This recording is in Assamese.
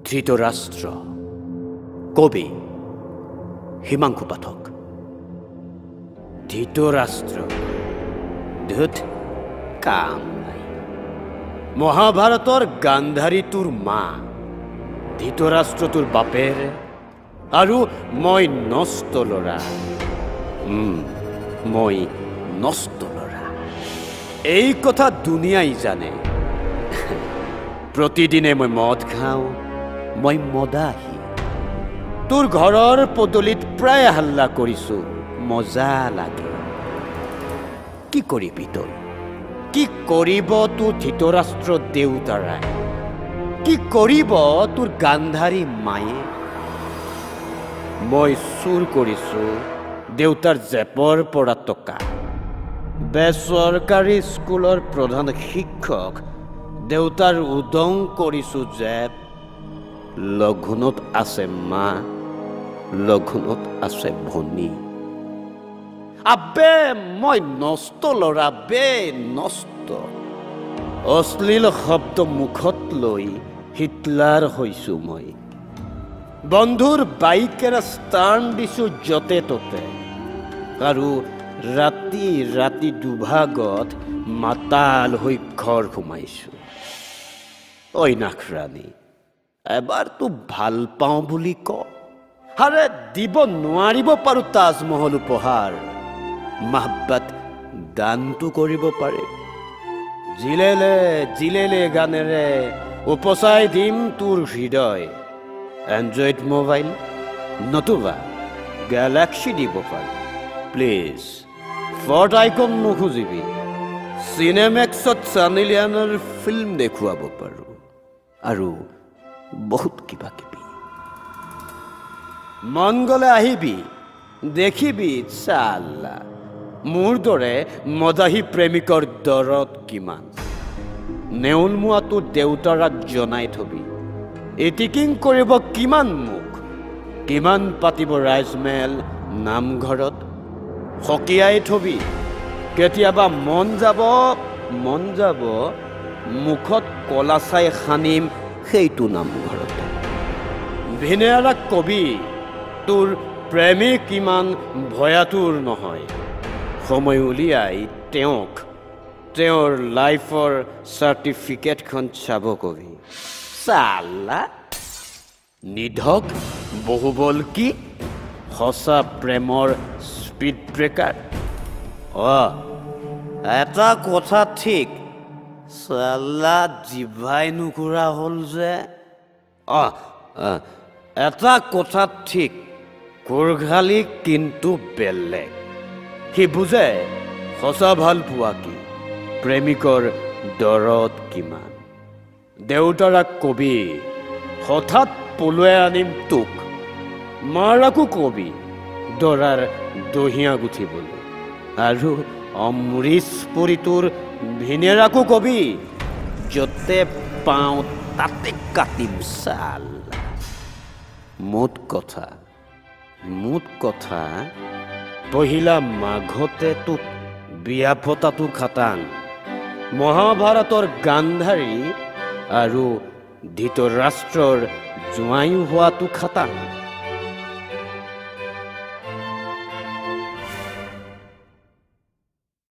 ধৃতৰাষ্ট্ৰ, কবি হিমাংশু পাঠক। ধৃতৰাষ্ট্ৰ ধুত কাম নাই। মহাভাৰতৰ গান্ধাৰী তোৰ মা, ধৃতৰাষ্ট্ৰ তোৰ বাপেৰ, আৰু মই নষ্ট ল'ৰা। মই নষ্ট ল'ৰা, এই কথা দুনিয়াই জানে। প্ৰতিদিনে মই মদ খাওঁ, মই মদাহী। তোৰ ঘৰৰ পদূলিত প্ৰায় হাল্লা কৰিছোঁ, মজা লাগে। কি কৰিবি তই? কি কৰিব তোৰ ধৃতৰাষ্ট্ৰ দেউতাৰাই? কি কৰিব তোৰ গান্ধাৰী মায়ে? মই চুৰ কৰিছোঁ দেউতাৰ জেপৰ পৰা টকা। বেচৰকাৰী স্কুলৰ প্ৰধান শিক্ষক দেউতাৰ উদং কৰিছোঁ জেপ। লঘোণত আছে মা, লঘোণত আছে ভনী। আবে মই নষ্ট ল'ৰা, বে নষ্ট। অশ্লীল শব্দ মুখত লৈ হিটলাৰ হৈছোঁ মই। বন্ধুৰ বাইকেৰে ষ্টাৰ্ণ দিছোঁ য'তে ত'তে, আৰু ৰাতি ৰাতি দুভাগত মাতাল হৈ ঘৰ সোমাইছোঁ। ঐ নাখৰাণী, এবাৰতো ভাল পাওঁ বুলি ক। আৰে দিব নোৱাৰিব পাৰোঁ তাজমহল উপহাৰ, মহব্বত দানটো কৰিব পাৰে। জিলেলে জিলেলে গানেৰে উপচাই দিম তোৰ হৃদয়। এণ্ড্ৰইড মোবাইল নতুবা গেলেক্সি দিব পাৰোঁ। প্লিজ ফৰ্ট আইকন নুখুজিবি। চিনেমেক্সত ছানী লিয়নৰ ফিল্ম দেখুৱাব পাৰোঁ, আৰু বহুত কিবা কিবি। মন গ'লে আহিবি, দেখিবি চাল্লা মোৰ দৰে মদাহী প্ৰেমিকৰ দৰত কিমান। নেউলমুৱাটো দেউতাৰাক জনাই থবি। এটিকিং কৰিব কিমান মোক, কিমান পাতিব ৰাইজমেল নামঘৰত। সকীয়াই থবি, কেতিয়াবা মন যাব, মন যাব মুখত কলা চাই সানিম সেইটো নামঘৰতে। ভিনেৰাক কবি তোৰ প্ৰেমিক ইমান ভয়াতুৰ নহয়। সময় উলিয়াই তেওঁক তেওঁৰ লাইফৰ চাৰ্টিফিকেটখন চাব কবি। চাল্লা নিধক বহুবল কি সঁচা প্ৰেমৰ স্পীড ব্ৰেকাৰ। এটা কথা ঠিক, চাল্লা জিভাই নুঘূৰা হ'ল যে। এটা কথা ঠিক, কোৰঘালি কিন্তু বেলেগ। সি বুজে সঁচা ভাল পোৱা কি, প্ৰেমিকৰ দৰত কিমান। দেউতাৰাক কবি হঠাৎ পলুৱাই আনিম তোক, মাৰাকো কবি দৰাৰ দহিয়া গুঠিবলৈ, আৰু অমৃশ পুৰী তোৰ ভিনেৰাকো কবি য'তে পাওঁ তাতে কাটিম চাল। মুঠ কথা, মুঠ কথা, পহিলা মাঘতে তোক বিয়া পতাটো খাটাং। মহাভাৰতৰ গান্ধাৰী আৰু ধৃতৰাষ্ট্ৰৰ জোঁৱাই হোৱাটো খাটাং।